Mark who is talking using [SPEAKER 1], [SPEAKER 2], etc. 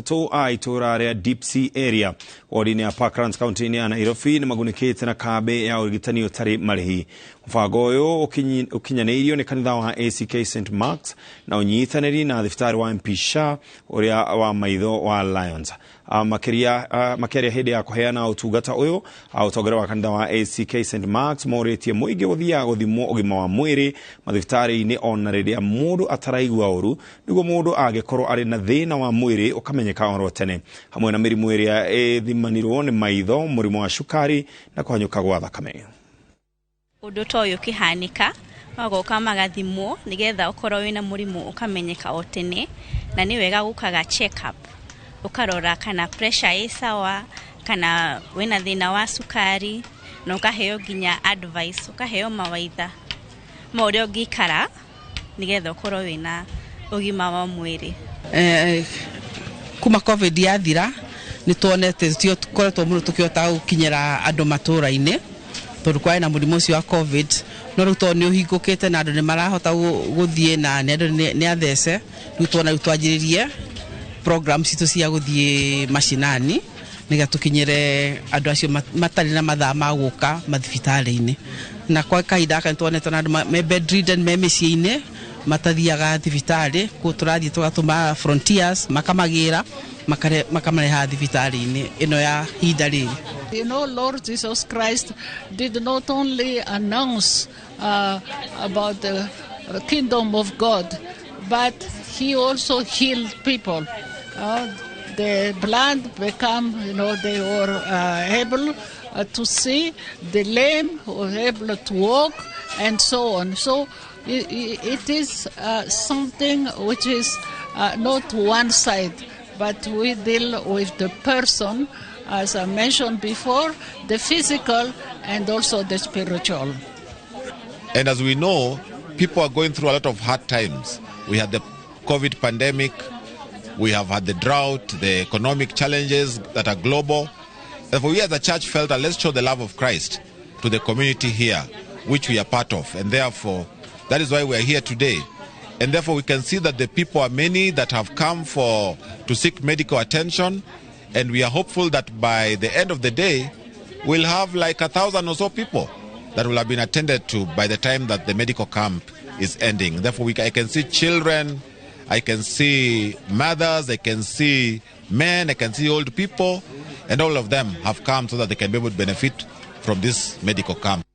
[SPEAKER 1] 3 a itũra rĩa Deep Sea Area ward-inĩ ya Parklands kaunti-inĩ ya Nairobi nĩ magunĩkĩte na kambĩ ya ũrigitani ũtarĩ marĩhi. Mũbango ũyũ ũkinyanĩirio nĩ kanitha wa ACK St Marks na ũnyitanĩri na thibitarĩ wa MP Shah ũrĩa wa maitho wa Lions. Makĩaria hĩndĩ ya kũheana ũtungata ũyũ, ũtongoria wa kanitha wa ACK St Marks morĩtie mũingĩ gũthiaga gũthimwo ũgima wa mwĩrĩ mathibitarĩ-inĩ ona rĩrĩa mũndũ ataraigua ũru, nĩguo mũndũ angĩkorwo arĩ na thĩna wa mwĩrĩ ũkamenyeka oro tene, hamwe na mĩrimũ ĩrĩa ĩthimanirwo nĩ maitho, mũrimũ wa cukari na kũhanyũka gwa thakame.
[SPEAKER 2] Ũndũ ta ũyũ ũkĩhanĩka, magoka magathimwo nĩgetha ũkorwo wĩna mũrimũ ũkamenyeka o tene, na nĩ wega gũkaga check up, ũkarora kana pressure ĩ sawa, kana wĩna thĩna wa cukari, na ũkaheo nginya advice, ũkaheo mawaitha ma ũrĩa ũngĩikara nĩgetha ũkorwo wĩna ũgima wa mwĩrĩ.
[SPEAKER 3] Kuma COVID yathira, nĩ tuonete tio tukoretwo mũno tũkĩhota gũkinyĩra andũ matũra-inĩ tondũ kwarĩ na mũrimũ ũcio wa COVID, no rĩu tondũ nĩ ũhingũkĩte na andũ nĩ marahota gũthiĩ na nĩ andũ nĩ athece, rĩu tuona rĩu twanjĩrĩrie program citũ cia gũthiĩ macinani nĩgetha tũkinyĩre andũ acio matarĩ na mathaa ma gũka mathibitarĩ-inĩ. Na kwa kahinda gaka nĩ tuonete na andũ me bedridden, me mĩciĩ-inĩ, matathiaga thibitarĩ, kũu tũrathiĩ tũgatũma frontiers makamagĩra makamareha thibitarĩ-inĩ ĩno ya ihinda rĩrĩ.
[SPEAKER 4] Lord Jesus Christ did not only announce about the kingdom of God, but he also healed people. The blind become, they were able to see, the lame were able to walk, and so on. So it is something which is not one side, but we deal with the person, as I mentioned before, the physical and also the spiritual.
[SPEAKER 5] And as we know, people are going through a lot of hard times. We had the COVID pandemic, we have had the drought, the economic challenges that are global. Therefore, we as a church felt that let's show the love of Christ to the community here, which we are part of. And therefore, that is why we are here today. And therefore, we can see that the people are many that have come to seek medical attention. And we are hopeful that by the end of the day, we'll have like 1,000 or so people that will have been attended to by the time that the medical camp is ending. Therefore, I can see children, I can see mothers, I can see men, I can see old people, and all of them have come so that they can be able to benefit from this medical camp.